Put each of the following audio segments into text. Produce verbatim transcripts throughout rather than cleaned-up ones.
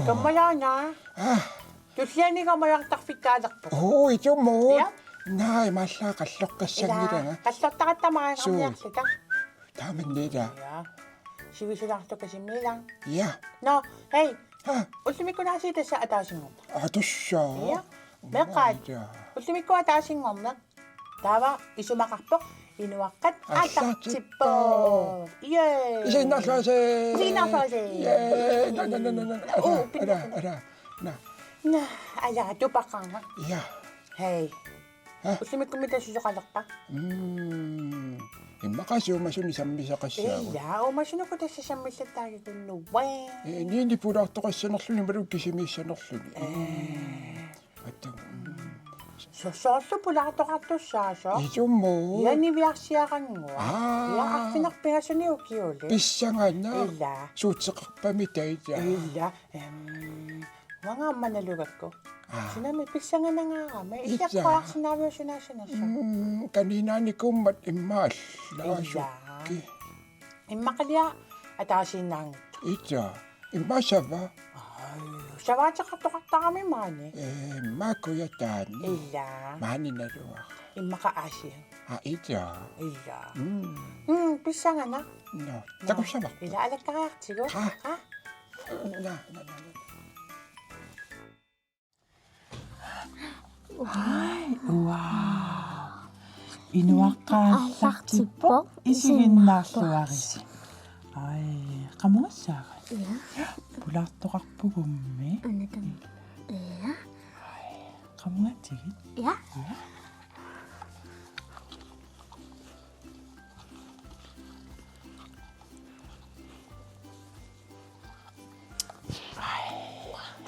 Kammalaana. Aa. Tulliani kammalartarfittaalerpoq. Oo, itummut. Ja. Naa, imaallaat qalloqqissanngilanga. Ilaa, qallortaratta maanga. Suu. Arniarluta. Taamanniilaa. Ja. Sivisulaarluta kasimmiilaa. Ja. Nå, hej. Ha. Ullumikkut aasiit tassa ataasinngorpoq. Aa, tassa. Ja. Meeqqat. Ja. Ullumikkut ataasinngorneq. Taava isumaqarpoq inuaqqat aallartippoq. Aallartippoq. Yay. Isiginnaarluarisi. Isiginnaarluarisi. Yay. Na, na, na, na, na. Uu, ara, ara, ara. Na. Na, ala, tupaqaanga. Ja. Hej. Ha? Ullumikkut mita susoqalerpa? Mm. Immaqa suumasunik sammisaqassaagut. Ila, uumasunik tassa sammisattaagikkunnuit. Ee, niini pulaartoqassanerluni imaluunniit kisimiissanerluni. Ee. Mm. Atta. Mm. So-, soorlu pulaartoqartussaasoq. Itummut. Ja niviarsiarannguaq. Aa. Ja arfineq-pingasunik ukiulik. Pissanganaq. Ila. Suutseqarpami taita. Ila. Em, uanga aamma nalugakku. Aa. Sunami pissanganangaarami. Ila. Iseqqaarsinaaviusunaasunassu. Mm, kaniinaanikuummat immaqa allaasukki. Ila. Immaqalia ataasiinnaanngitsoq. Ila. Immaqa sava. Ai, savaateqartoqartarami maani. Ee, immaqa kujataani. Ila. Maani naluara. Immaqa aasiit. Aa, ila. Ila. Mm. Mm, pissanganaq. Nå, takussavarput. Ila alakkariartigu. Qa? Qa? Nå, nå, nå, nå. Ai, wow. Inuaqqat aallartippoq, isiginnaarluarisi. Ai, qamugassaavat? Ja. Pulaartoqarpugummi. Annatam. Ja. Ai, qamugatsigit? Ja. Ja.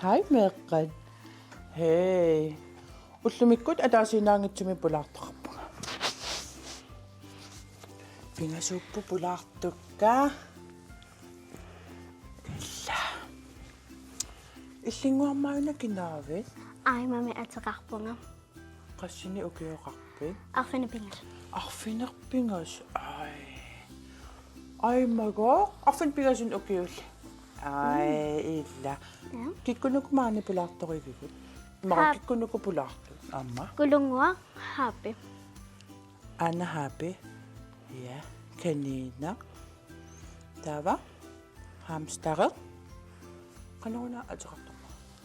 Hej, meeqqat. Hej. Ullumikkut ataasiinnaanngitsumik pulaartoqarpunga. Pingasuupput pulaartukka. Ila. Illinnguammauna kinaavit? Aimami ateqarpunga. Qassinik ukioqarpit? Arfineq-pingasut. Arfineq-pingasut. Ai. Ai, maga. Arfineq-pingasut ukiullit. Ai, mm. Ila. Ja. Kikkunuku maani pulaartorivigut? Maga. Haap. Kikkunuku pulaartut? Aamma. Kulunnguaq, haapi. Aana haapi. Ja. Kaniinaq. Taava? Hamsteri. Qanoruna ateqartoq?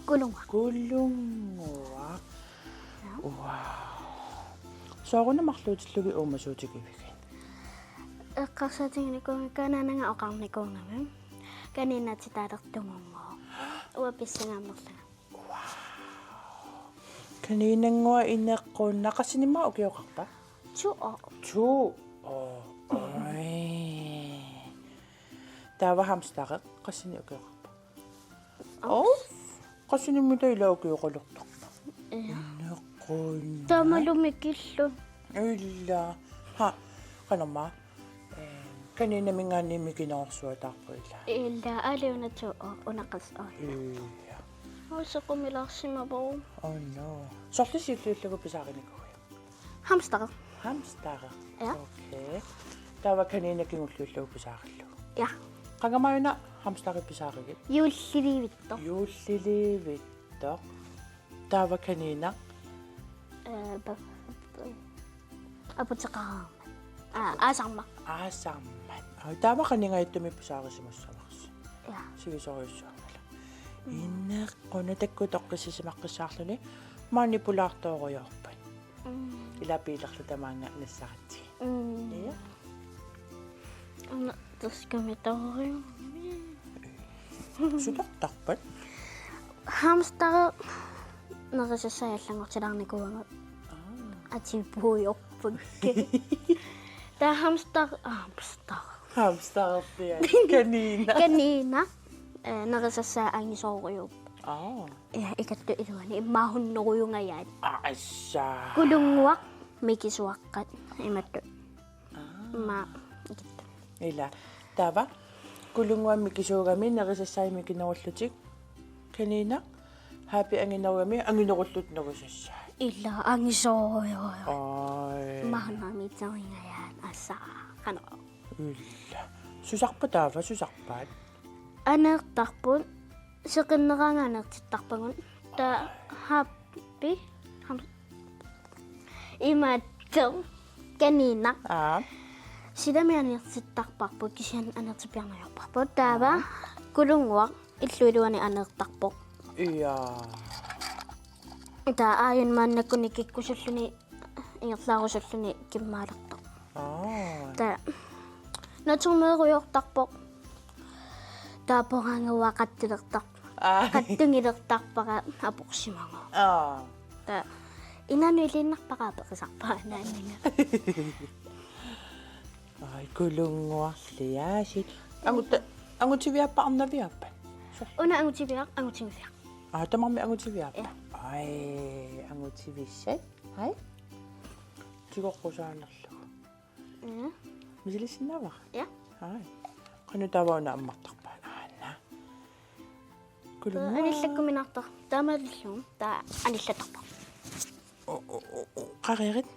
Kulunnguaq. Kulunnguaq. Ja. Wow. Sooruna marluutillugit uumasuutigivigit? Eqqarsaatiginikuuvunga kanaanaga oqarnikuugami. Kaniinatitaalertugunnguuq. Uanga pissangannerlunga. Wow. Kaniinannguaq ineqqunnaq, qassinik ukioqarpa? To år. To år. Oj. Taava hamsteri, qassinik ukioqarpa? Au. Au. Qassinik ila ukioqalertarpa? Ja. Ineqqunnaq. Taamalu mikilluni. Ila. Ha, qanormaa. Ee, kaniinaminngaanniit mikinerorsuataarpoq ila. Ila, aali una to år, una qassit årlaq. Ja. Au, sequmilaarsimavoq. Oh no. Sorleq siulliullugu pisaarinikuuiuk? Hamsteri. Hamsteri. Ja. Okay. Taava kaniinaq kingulliullugu pisaarillugu? Ja. Qangami una hamsteri pisaarigit? Juulliliivittoq. Juulliliivittoq. Taava kaniinaq? Ee, pa-, pa-, aputeqaraarmat. Aa, aasarmat. Aasarmat. Aa, taava qaningajattumik pisaarisimassavarsi. Ja. Sivisoorujussuanngilaq. Mm. Ineqqunnaq, taakku toqqissisimaqqissaarluni maani pulaartoorujoorput. Mm. Ila biilerluta maanga nassaratsigit. Mm. Ja. Una taskami tooriumi. Sutartarpat? Hamsteri nerisassai allanngortilaarnikuuagut. Aa. Atipuujorput. Taava hamster, hamster. Hamstererpiaq. Kaniinaq. Kaniinaq. Ee, nerisassai angisoorujuupput. Aa. Ja, ikattut iluanni immaqa hunnorujungajaat. Aa, assa. Kulunnguaq mikisuaqqat imatut. Aa. Immaqa ikittut. Ila. Taava kulunnguaq mikisuugami nerisassai mikinerullutik. Kaniinaq haapi anginerugami anginerullutik nerisassai. Ila angisoorujuupput. Ai. Immaqa hunnorujungajaat assa. Qanoq. Ila. Susarpa taava, susarpat? Aneertarput. Seqinneraangat aneertittarpagut. Taava haappi. Ham-, imaattoq. Kaninaq. Aa. Silami aneertittarparput, kisianni aneertippiarneq ajorparput. Taava. Aa. Kulunnguaq illup iluani aneertarpoq. Ia. Taava aajuna maannakkut nikikkusulluni, ingerlaarusulluni kimmaalertoq. Aa. Taava. Naturmeerujoortarpoq. Taava poraanguaq qattilertarpoq. Aa. Qattungilertarpara aporsimagu. Aa. Taava. Inanut iliinnarpara aperisarpara naannanga. Ai, kulunnguarliaasiit. Anguta-, angutiviaappat arnaviaappat? Una angutiviaq, angutiviaq. Aa, tamarmik angutiviaappat? Ja. Ai, angutivissat. Ai. Tigoqqusaanerlugu. Ja. Misilissinnaavara? Ja. Ai. Qanoq taava una ammartarpa? Aana. Kulunnguaq. Anillakkuminaartoq. Taamaalillugu. Taava anillattarpoq. O, o, o, o. Qariarit.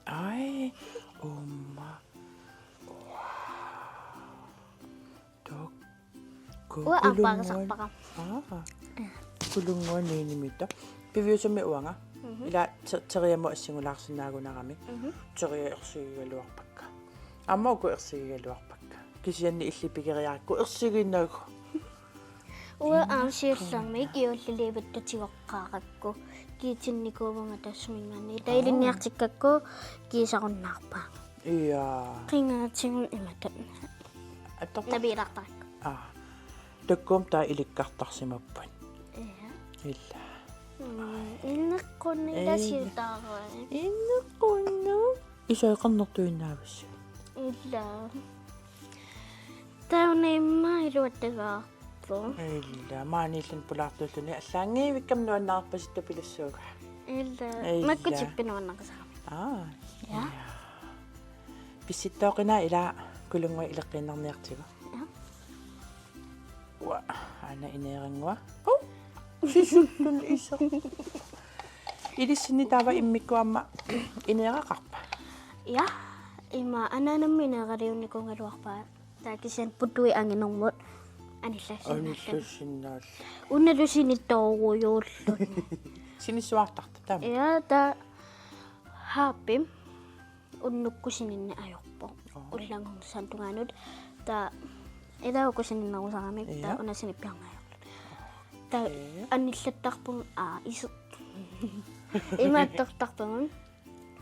Ai. Uumma. Tok. Ku-, uanga kulunnguaq. Aapparisarpara. Aa. Kulunnguaq niinimiittoq. Piviusumik uanga. Mhm. Ila te-, teriamut assingulaarsinnaagunarami. Mhm. Teria ersigigaluarpakka. Aamma uku ersigigaluarpakka. Kisianni illit pigeriarakku ersiginagu. Uanga aamma siullermik juulliliivittut tigoqqaarakku kiitinnikuuvunga tassaminngaanniit. Aa. Taava ilinniartikkakku kiisarunnaarpaanga. Ia. Qingaatigut imatut. Attortar-. Naviilaartarakku. Aa. Takkuumik taava ilikkartarsimapput. Ia. Ila. Mm, inneqqunneq. Ila. Ilasiutaarai. Inneqqunneq. Isoqarnertuinnaavissut. Ila. Taava una immaqa iluattagaarpoq. Ila, maaniilluni pulaartuulluni allaanngivikkami nuannarpasittupilussuuga. Ila. Ila. Makkutippi nuannaqisarami. Aa. Ja. Ila. Pissittoqinaa ila kulunnguaq ileqqiinnarniartigu. Ja. Uanga, aana ineerannguaq. Hov! Sisuttun iseq. Ilissinni taava immikkut aamma ineeraqarpa? Ja, ima anaanammi ineeraliunnikuugaluarpara. Taava kisianni putuit anginermut anillassinnaalluni. Anillassinnaalluni. Unalu sinittorujuulluni. Sinissuartartut taama? Ja, taava haappimi unnukkut sininneq ajorpoq. Oo. Ullanngunngussaanik tungaanut. Taava ilaa uku sininnerusaramik, ja, taava una sinippiarneq ajorluni. Taava, okay, anillattarpugut, aa, isu-. Imaattortarpugut.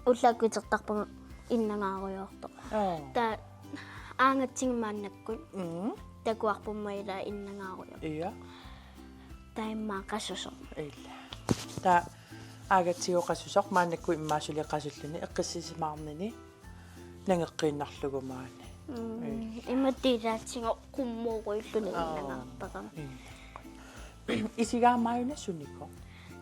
Ullaakkut itertarpugut innangaarujoortoq. Oo. Taava aagatsigu maannakkut. Mm. Takuarpummi ilaa innangaarujoortoq. Ja. Taava immaqa qasusoq. Ila. Taava aagatsigu qasusoq maannakkut immaqa suli qasulluni eqqissisimaarnini nangeqqiinnarlugu maani. Mm, ila. Imatut ilaatigut qummuurujuulluni, oo, innangaartarami. Ila. Isigaamaajuna sunikoq?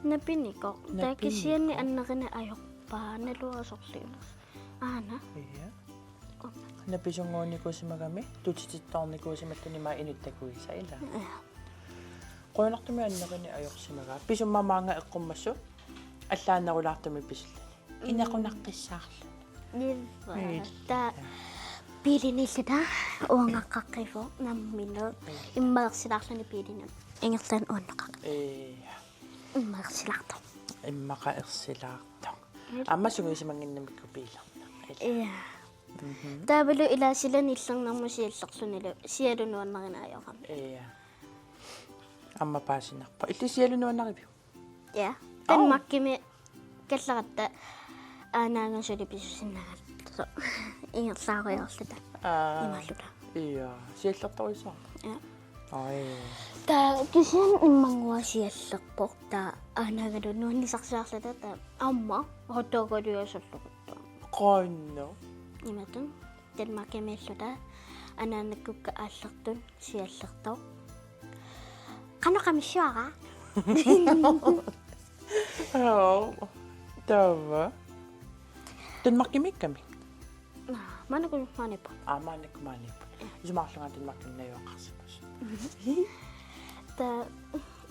Napinikoq. Taava napinikoq. Kisianni annerineq ajorpaa naluara sorliunersoq. Aana. Ja. Napisunnguunikuusimagami tutitittoornikuusimattuni ima inuttakkuisa ila. Ja. Qujanartumik annerineq ajorsimagaa. Pisummat maanga eqqummassuk allaanerulaartumik pisilluni. Mm. Inequnaqqissaarluni. Nivva. Ila. Taava biilinilluta uangaqqaqqiivoq nammineq. Ila. Immaqa ersilaarluni biilinut. Ingerlaannaq uanneqaq. Ja. Immaqa ersilaartoq. Immaqa ersilaartoq. Ila. Aamma sungiusimannginnamikku biilerneq. Ila. Ja. Mhm. Taavalu ilaa silani illernermut siallerlunilu sialu nuannarineq ajorami. Ja. Aamma paasinarpoq. Illit sialu nuannariviuk? Ja. Au. Danmarkimi kallaratta aanaga suli pisuussinnaagatsigit ingerlaarujoorluta. Aa. Imaluunniit. Ja, siallertorujuusoq. Ja. Ai. Taava kisianni immannguaq siallerpoq, taava aanagalu nuannisarsiorluta, taava aamma hotdogiliusulluta. Qanoq? Imatut. Danmarkimiilluta anaanakkukka aallertut siallertoq. Qanoq qamissavara? Joo. Taava. Danmarkimiikkami? Naa, maannakkut maaniipput. Aa, maannakkut maaniipput. Ja. Isumaqarlunga Danmarkimi najugaqarsimasoq. Mhm. Taava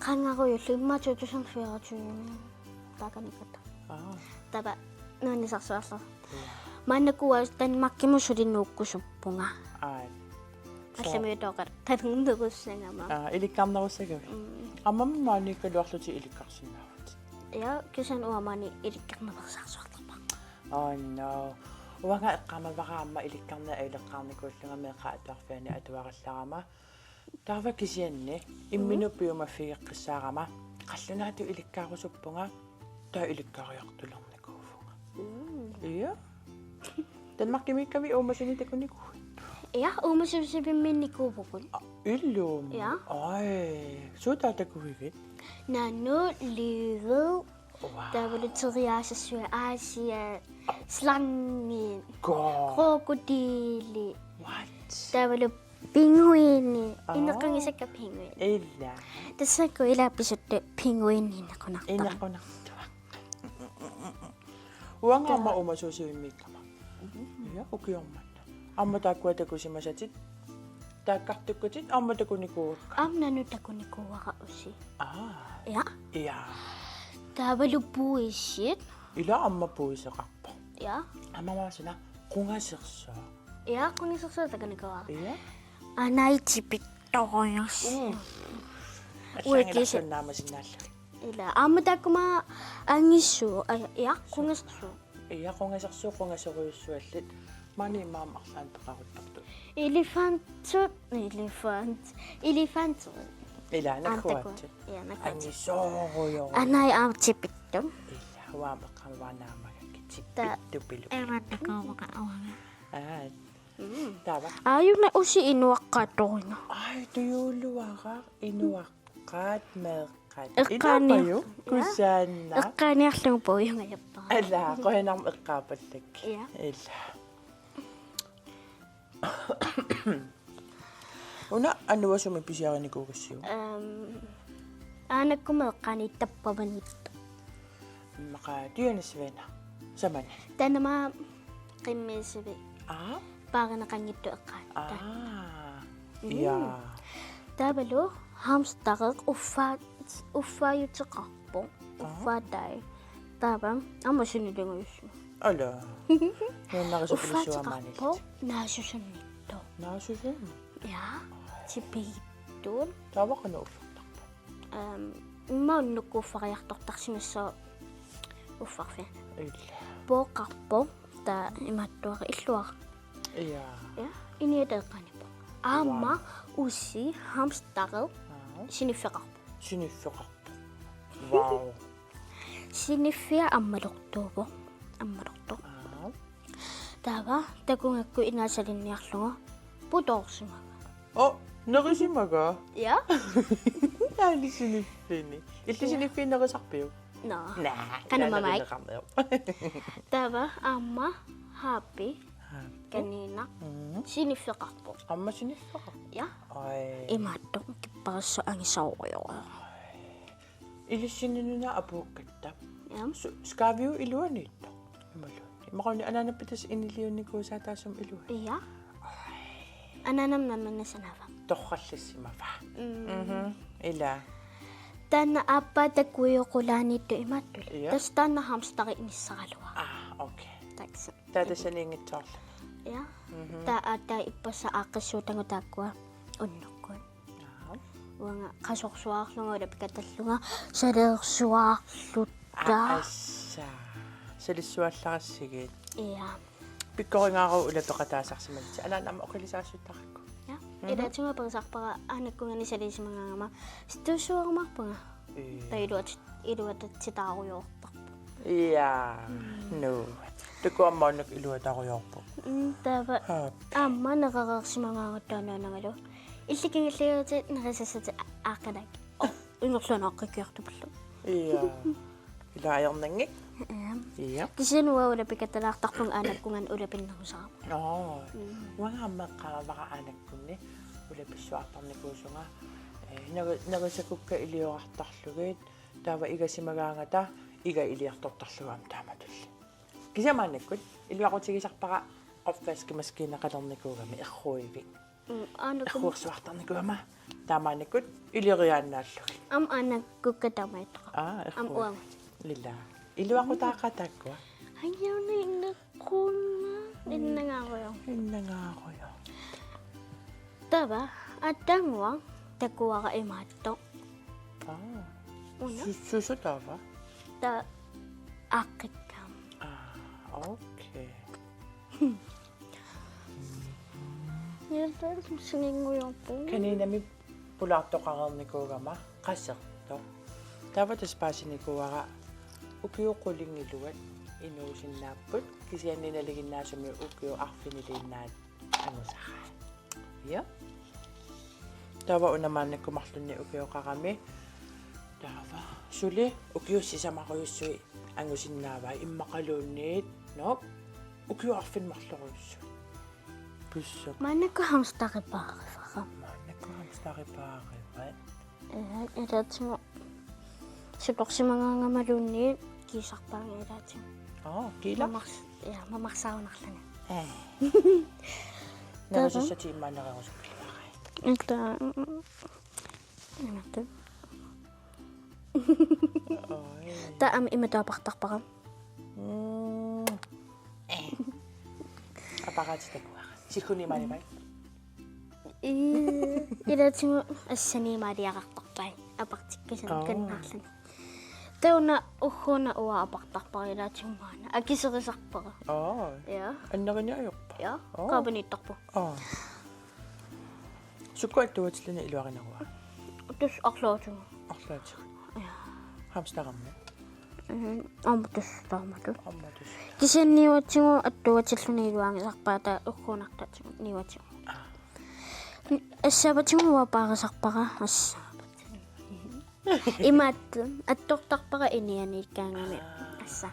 qangarujullu immaqa to tusind fireogtyve taakaniikkatta. Aa. Taava nuannisarsiorlunga. Ja. Maannakkut Danmarkimut suli nuukkusuppunga. Aa. Allamiutooqat tatunnerussagama. Aa, ilikkarnerussagavit. Mm. Aamma maaniikkaluarlutit ilikkarsinnaavutit. Ja, kisianni uanga maani ilikkarnerusaarsuartarpara. Oh no. Uanga eqqaamavara aamma ilikkarneq ajuleqqaarnikuullunga meeqqat atuarfianni atuarallarama. Taava kisianni imminut piumaffigeqqissaarama. Qallunaatut ilikkaarusuppara. Taava ilikkariartulernikuuvunga. Mm. Ja. Danmarkimiikkavit uumasunik takunikuuit? Ja, uumasivimmiinnikuuvugut. Aa, ilumut? Ja. Ai, suut taava takuigit? Nanu, løve, wow, taavalu teriaasassui Asia, slange, go, krokodille. What? Taavalu pingvini, aa, ineqangisakka pingvini. Ila. Tassakku ila pisuttut pingvini inequnartoq. Inequnartoq. Uanga aamma uumasuusivimmiikkama. Mhm. Ja, ukioq manna. Aamma taakkua takusimasatit, taakkartukkatit aamma takunikuuakka? Aamma nanu takunikuuara usi. Aa. Ja. Ja. Taavalu puisit. Ila aamma puiseqarpoq. Ja. Aamma maasuna qungasersua. Ja, qungasersua takunikuuara. Ja. Anai tipittorujussuaq. Mm. Uikisi. Allaanngilaq naamasinnaallugu. Ila, aamma taakkuma angissuup, aj, ja, qungasersuup. Ja, qungasersuup, qungaserujussuallit. Maani immaqa arlaannik peqaruttortut. Elefantut, elefant, elefantut. Ila, aamma taakkua, nakkuatsut. Ja, nakkuatsut. Angisoorujoq. Anai aamma tipittut. Ila, uanga aamma eqqaamavara naamagakkit. Ta-, tipittut piluk. Emannakuuvoq uanga. Aa. Mm. Taava. Aajuna usi inuaqqaat torina. Ai, tujuuluaraq inuaqqaat meeqqat. Eqqaani-, ilapaju, ja, kusanna. Eqqaaniarlugu puiungajappara. Ala, qujanarmi eqqaapallakkit. Ja. Ila. Una anuasumi pisiarinikuugassiuk? Ehm, aanakkumut eqqaani tappavaniittoq. Immaqa Dyrenes Venner. Samani. Taanna aamma qimmiisivik. Aa. Paarineqanngitsut eqqaani. Aa. Mm. Ja. Taavalu hamstereq uffa-, uffaajuteqarpoq. Aa. Uffaatai. Taava aamma sinilingajussuaq. Ala. Nuannarisupilussuaq maaniillutik. Uffaateqarpoq naasusunnittoq. Naasusunni? Ja. Tipigittut. Taava qanoq uffartarpa? Ehm, immaqa unnukkut uffariartortarsimassaaq uffarfiani. Ila. Pooqqarpoq, taava imaattuara illuara. Ja. Ja, inuit eqqaanippoq. Aamma, wow, usi hamstereq, aa, siniffeqarpoq. Siniffeqarpoq. Wow. Siniffia ammalortuuvoq. Ammalortoq. Aa. Taava takugakku inaasalinniarlugu putoorsimavaa. Oh, nerisimagaa? Ja. Aali siniffini. Illit, ja, siniffiit nerisarpiuk? Naa. Naa, qanamamaik. Ilaa nerineqarneq. Taava aamma haapi. Haapi. Kaniinaq. Mm. Siniffeqarpoq. Aamma siniffeqarpoq? Ja. Ai. Imaattoq kipparissut angisoorujoq. Ai. Ilissinnut una apuukkatta. Ja. Su-, skaaviup iluaniittoq. Imaluunniit. Imaluunniit anaanappit tassa iniliunnikuusaa taassuma iluani. Ja. Anaanama nammanna sanaava. Torrallassimavaa. Mm. Mhm. Ila. Taanna aappaa takujoqulaaniittoq imaattuli. Ja. Tassa taanna hamsteri inissaraluara. Ah, okay. Taxa. Taava tassaniinngitsoorluni. Ja. Mhm. Taava aatsaat ippassaq aaqqissuutagut taakkua unnukkut. Aap. Uanga qasorsuarlunga ulapikatallunga saleersuarlutta. Aa, assa. Salissuallarassigit. Ja. Pikkoringaaruk ulapeqataasarsimallutit. Anaanama oqilisaassuttarakku. Ja. Mhm. Ilaatigut perisarpara aanakkunngani saliisimagaangama stuusuarumaarpunga. Ja. Taava iluat-, iluatatsitaarujoortarpoq. Ja. Mm. No. Takuuk aamma unnukkut iluataarujoorpoq. Mm, taava. Aap. Aamma nerereersimagaangatta anaanagalu. Illit kingulliutit nerisassatit aaqqinaakkit. Oh, ingerlaannaaqqikkiartupallu. Ja. Ila ajornanngik? Aap. Ja. Kisianni uanga ulapikatalaartarpunga aanakkunngani ulapinnerusarama. Oo. Mm. Uanga aamma eqqaamavara aanakkunni ulapissuartarnikuusunga. Eh, neri-, nerisakukka iliorartarlugit. Taava igasimagaangata iga iliartortarlugu aamma taamatulli. Kisianni maannakkut iluaqutigisarpara opvaskemaskiinaqalernikuugami erruivik. Mm, aanakku-, erruersuartarnikuugama taamaannakkut ileriaannaallugit. Aamma aanakkukka taamaattoq. Aa, aamma erruivik. Uanga. Ila. Iluaqutaaqaat taakkua. Ajuuna inneqqunna. Mm. Innangaarujoq. Innangaarujoq. Taava, aatsaannguaq takuara imaattoq. Aa. Una? Su-, susu taava? Taava aaqqikkaarmat. Aa, okay. Ilaa, suninnguarpoq. Kaninami pulaartoqareernikuugama qasertoq. Taava tassa paasinikuuara ukiut qulingiluat inuusinnaapput, kisianni nalinginnaasumik ukiut arfiniliinnaat angusaraat. Ja. Taava una maannakkut marlunnik ukioqarami. Taava suli ukiut sisamarujussuit angusinnaavai immaqaluunniit, no? Ukiut arfineq-marlorujussuit. Pissaq. Maannakkut hamsteripaarivara. Maannakkut hamsteripaarivat. Ee, ilaatigut sutorsimagaangamaluunniit kiisarpaanga ilaatigut. Aa, kiila? Mamars-, ja, mamarsarunarluni. Ee. Taava. Narisassatit immaannereerusukkilarai. Ilaa, mm, imatut. Oi. Taava aamma imatut apartarpara. Mm. Ee. Apparaati takuara. Sikkuni imaalipai? Ii, ilaatigut assani imaaliaqartarpai. Apartikkasunut. Aa. Kannaarluni. Taava una ugguuna uanga apartarpara ilaatigut maanna. Akiserisarpara. Aa. Ja. Anneriniarpa? Ja. Aa. Qaapaniittarpoq. Aa. Sukkut attuatilluni iluarinaruaa? Tassa arlaatigut. Arlaatigut. Ja. Hamsterimi? Mhm, aamma tassa taamatut. Aamma tassa. Kisianni niuatigut attuatilluni iluarinngisarpara, taava ugguuna arlaatigut niuatigut. Aa. Assaapatigut uanga paarisarpara, assaapatigut. Imaattoq, attortarpara inuuniikkaangami. Aa. Assa.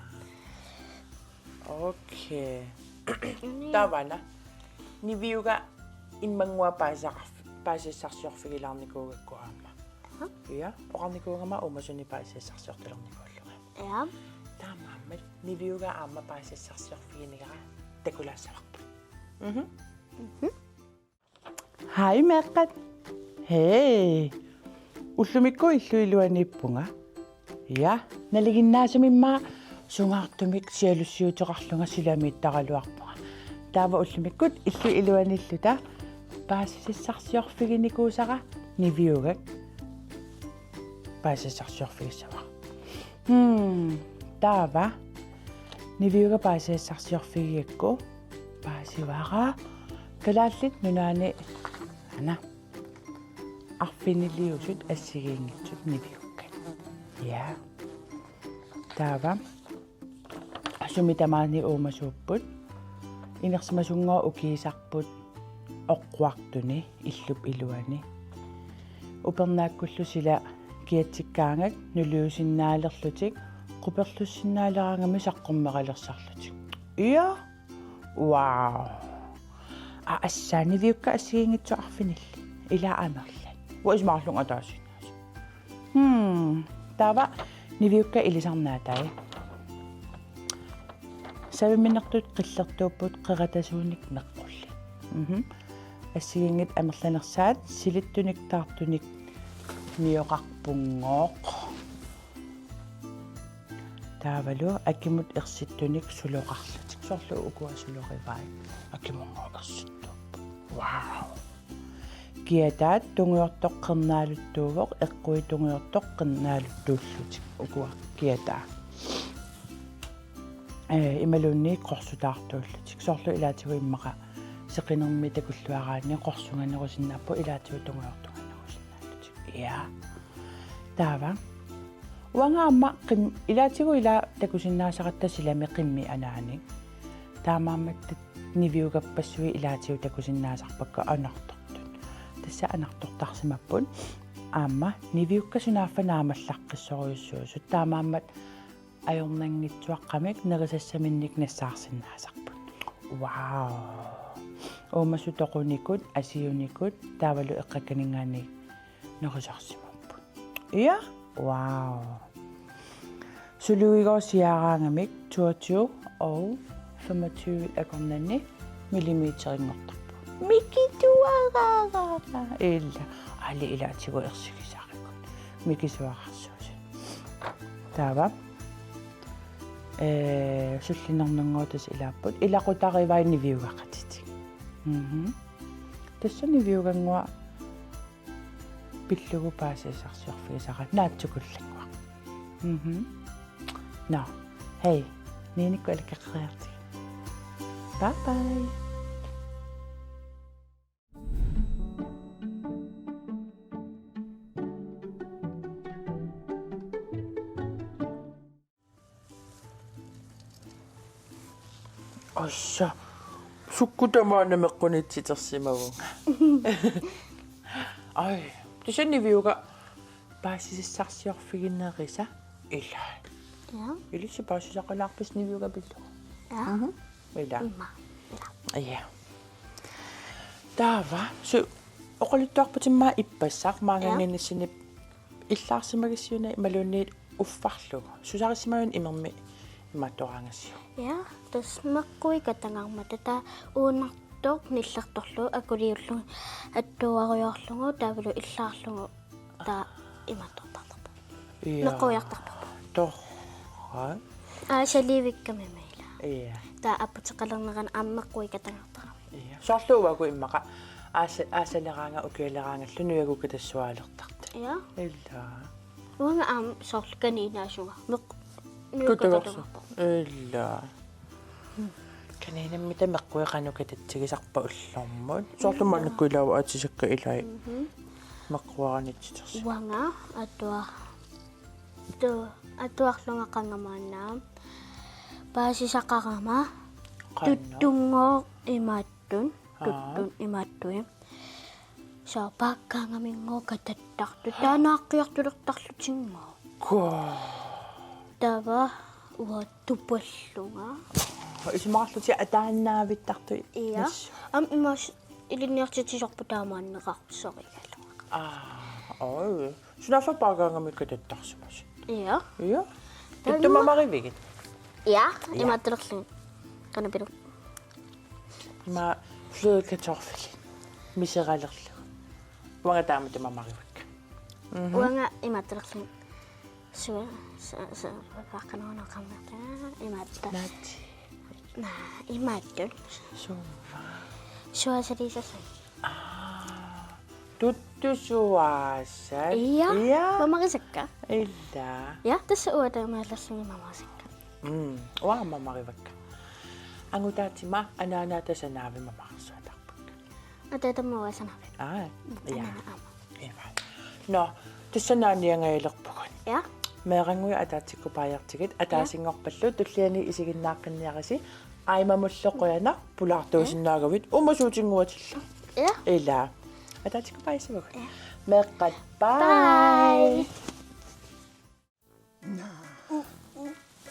Okay. Inuit. Taava una. Niviuga immannguaq paasisar-, paasisassarsiorfigilaarnikuugakku aamma. Aha. Ja, oqarnikuugama uumasunik paasisassarsiortalernikuullunga. Ja. Taamaammat Niviuga aamma paasisassarsiorfiginigara takulaassavarput. Mhm. Mhm. Hej meeqqat. Hej. Ullumikkut illup iluaniippunga. Ja, nalinginnaasumimma sungaartumik sialussiuteqarlunga silamiittaraluarpunga. Taava ullumikkut illup iluaniilluta paasisassarsiorfiginikuusara Niviugak paasisassarsiorfigissavara. Hmm, taava Niviuga paasisassarsiorfigigakku paasivara Kalaallit Nunaanni, aana, arfiniliusut assigiinngitsut niviukkat. Ja. Taava sumi tamaani uumasuupput. Inersimasunngooq ukiisarput oqquartuni illup iluani. Upernaakkullu sila kiatsikkaangata nuliusinnaalerlutik, quperlussinnaaleraangamik saqqummeralersarlutik. Ja. Wow. Aa, assaa, niviukkat assigiinngitsut arfinillit. Ilaa amerlat. Uanga isumaqarlunga ataasiinnaasut. Hmm, taava niviukkat ilisarnaatai. Saviminertut qillertuupput qeratasuunik meqqullit. Mhm. Assigiinngitsut amerlanersaat silittunik taartunik nioqarpunngooq. Taavalu akimut ersittunik suloqarlutik. Soorlu ukua sulorivai. Akimunngooq ersittuupput. Wow. Kiataat tungujortoq qernaaluttuuvoq, eqquit tungujortoq qernaaluttuullutik. Ukua kiataa. Ee, imaluunniit qorsutaartuullutik. Soorlu ilaatigut immaqa seqinermi takulluaraanni qorsunganerusinnaapput, ilaatigut tungujortunganerusinnaallutik. Ja. Taava. Uanga aamma qim-, ilaatigut ila takusinnaasaratta silami qimmit anaanik. Taamaammat tat-, niviugappassuit ilaatigut takusinnaasarpakka anartortut. Tassa anartortarsimapput. Aamma niviukkat sunaaffa naammallaqqissorujussuusut. Taamaammat ajornanngitsuaqqamik nerisassaminnik nassaarsinnaasarput. Wow. Uumasut toqunikut, asiunikut, taavalu eqqakkaninngaanniit nerisarsimapput. Ja, wow. Suluigooq siaaraangamik toogtyve og femogtyve akornanni millimeterinngortarput. Mikisuaraarara. Ila, aali ilaatigut ersigisarikut. Mikisuararsuusi. Taava. Ee, sullinernunngooq tassa ilaapput. Ilaqutarivaat niviugaqatitik. Mhm. Tassani Niviugannguaq pillugu paasisarsiorfigisara naatsukullannguaq. Mhm. Nå, hej. Niinikkut alakkartariartigu. Bye bye. Assa, sukkut tamaana meqqunitsitersimavunga. Ai, tassani Niviuga paasisarsiorfiginerisa ilaa. Ja. Ilissi paasisaqalaarpisi Niviuga pillugu? Ja. Mhm. Ilaa. Imma. Ja. Taava, su-, oqaluttuarput immaqa ippassaq maanngaanniit illaarsimagissiuk imaluunniit uffarlugu. Susarissimavit imermik imaattoraangassiuk. Ja, tassa meqqui katangarmata taava uunartoq nillertorlugu akuliullunga attuuarujoorlugu taavalu illaarlugu taava imaattortartarpoq. Ja. Meqquiartarparput. Torrak. Aasaliivikkami maila. Ja. Taava apputeqalernerani aamma meqqui katangartarami. Ja. Soorlu uagut immaqa aasa-, aasaleraangat ukialeraangallu nujagut katassuaalertartut. Ja. Ilaa. Uanga aamma soorlu kaniinaasunga. Meq-, nujagut katangartarput. Ilaa. Kaniinammi taava meqqui qanoq katatsigisarpa ullormut? Soorlu maannakkut ilaat aatsisakka ilai. Mhm. Meqquiarnitsitersi. Uanga atua-, tu-, atuarlunga qanga maanna. Paasisaqarama. Qanoq? Tuttunngooq imaattut. Aa. Tuttut imaattui. Soorlu paakkaangaminngooq katattartut. Taava naaqqiartulertarlutinngooq. Kaa. Taava uanga tupallunga. Isumaqarlutik ataannaavittartut. Ja. Nas. Aamma imaas ilinniartitsisorput taamaanneqarsoq igalunga. Aa, oj. Sunaaffa paakkaangamik katattarsimasut? Ja. Ja. Taava imma- Ittumik mamarivigit? Ja, ja. Imaattulerlugit. Qanoq pilu? Ima flødekartoffelit. Miseralerlugit. Uanga taamatut mamarivakka. Mhm. Uanga imaattulerlugit. Sua-, sa-, sa-, qaqqanuuna qammertaa, imaattut. Naatsi. Naa, imaattut. Sua. Suaasaliisasai. Aa. Tuttusuaasat. Ja. Ja. Mamarisakka. Ilaa. Ja, tassa uanga taamaallassani mamarisakka. Mm, uanga mamarivakka. Angutaatima anaanaata sanaavi mamarsuatarpakka. Ataatama uanga sanaavi. Aa, mm, ja. Anaana aamma. Iva. Nå, tassa naaniangajalerpugut. Ja. Meerannguit ataatsikkut paajartigit, ja, ataasinngorpallu tulliani isiginnaaqqinniarisi, Aimamullu qujanaq, pulaartuusinnaagavit, uumasuutinnguatillu. Ja. Ilaa. Ataatsikkut paajassuagut. Ja. Meeqqat, bye.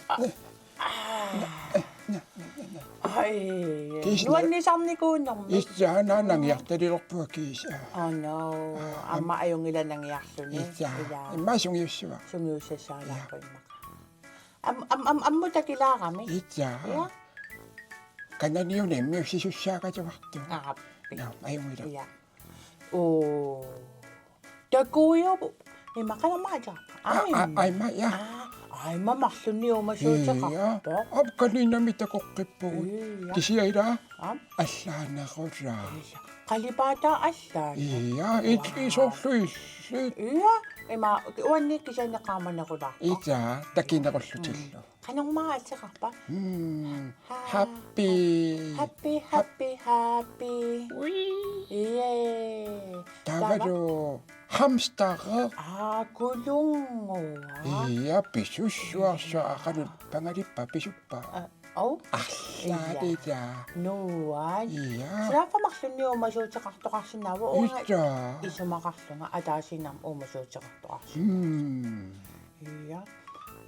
Bye. Ai, kiisa nuannisarnikuunermik. Itsa, naanangiartalilerpunga kiisa. Oh no, aamma ajunngilaq nangiarluni. Itsa, ilaa. Immaqa sungiussavara. Sungiussassaraluarpoq immaqa. Am-, am-, am-, ammut takilaarami. Itsa. Ja. Kananiunimmi ussisussaagaluartoq. Aap. Nå, ajunngilaq. Ja. Oo. Takujuvoq. Ima qanormaa ateqarpa? A-, a-, aimma. Aimma, ja. Aa, aimma marlunnik uumasuuteqarpoq. Ja. Aap, kaniinamik takoqqippugut. Ja. Kisianni ilaa. Aap. Allaanerulaa. Ja. Qalipaataa allaaneq. Ja, it-, wow, isorlu illit. Ja, ima uannik kisianni qaamanerulaarpoq. Itsa, takinerullutillu. Mm. Qanormaa ateqarpa? Mm. Ha-, happy. Happy, happy, happy. Ui. Yay. Taavalu hamster. Aa, kulunnguaq. Ja, pisussuarsuaq, aqagu pangalippa pisuppa. Aa, au. Arlaat. Ja. Ilaa. Nuann'. Ja. Sunaaffa marlunnik uumasuuteqartoqarsinnaavoq uanga. Itsa. Isumaqarlunga ataasiinnarmik uumasuuteqartoqarsinnaavoq. Mm. Ja.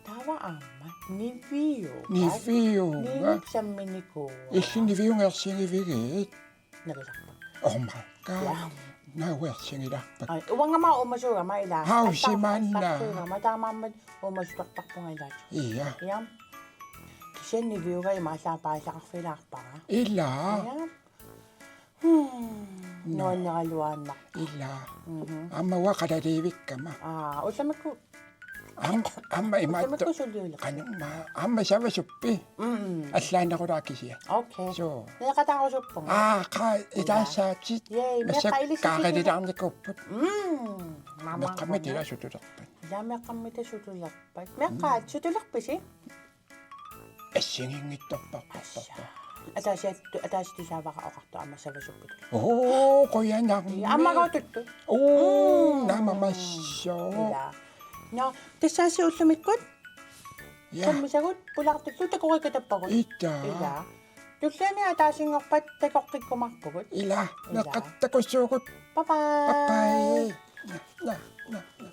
Taava aamma niviuga. Niviuga. Niviup samminikuuara. Illit niviungersigivigit? Narisarput. Oh my God. Ja. Nauersigilarput. Ai, uangama uumasuugama ilaa. Hausimanna. Allarsuugama taamaammat uumasutartarpunga ilaatigut. Ja. Ja. Kisianni niviuga imaallaat paasisaqarfigilaarpara. Ilaa. Ja. Hmm. Nå. Nuanneraluaannaq. Ilaa. Mhm. Aamma uanga qalaliivikkama. Aa, ullumikkut Aamma, aamma imaattoq. Ullumikkut suliuleq. Qanumma, aamma savasuppi. Mm. Allaanerulaaq kisianni. Okay. Suu. Neqataarusuppunga. Aa, qaa, ilaa. Itaasaatit. Yay, massakkut meeqqat ilissi sutulerput. Qaarililaarnikuupput. Mm. Meeqqammit ilaa sutulerpat. Ilaa meeqqammit sutulerpat. Meeqqat sutulerpisi? Assigiinngitsorpassuarput. Ataasiat-, ataasiaat tusaavara oqartoq aamma savasuppit. Oo, qujanarmi. Aamma gootuttu. Oo, mm, naammassivoq. Ilaa. Nå, tassaasi ullumikkut. Ja. Sammisagut pulaartullu takoreeqqatappagut. Ilaa. Ilaa. Tulliani ataasinngorpat takoqqikkumaarpugut. Ilaa. Ilaa. Meeqqat takussuugut. Bye bye. Bye bye. Nå, nå, nå.